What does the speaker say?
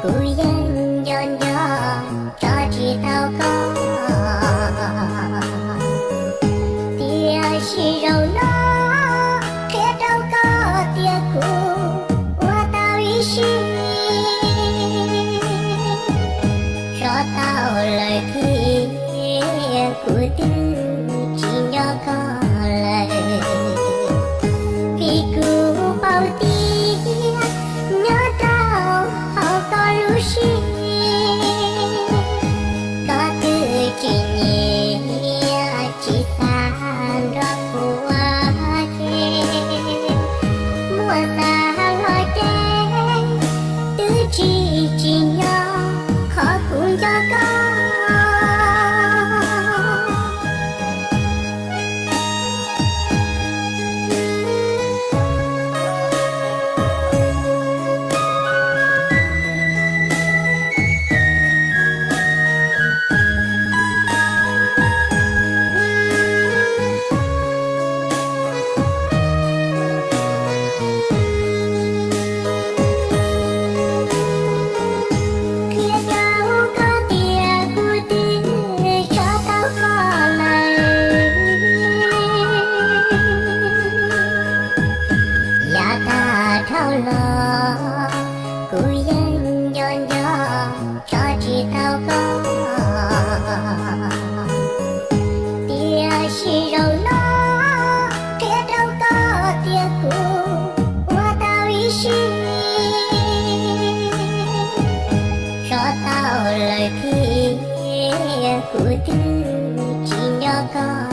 Kuv yeej nco nco tso tsis tau koj, tiam sis zaum no qhia rau koj tias kuv ua tau ib sim, tso tau lawm thiab kuv twb tsis nco koj lawm. Vim kuv paub tias nyob rau hauv koj lub siab, koj twb tsis nyiam tsis xav nrog kuv ua ke. Muaj xav los ces twb tsis tsim nyog qhov kuv nco koj. Qhia rau koj tias kuv twb tso tau koj lawm. Yav tag dhau los kuv yeej nco nco tso tsis tau koj, tiam sis zaum no qhia rau koj tias kuv ua tau ib sim, tso tau lawm thiab kuv twb tsis nco koj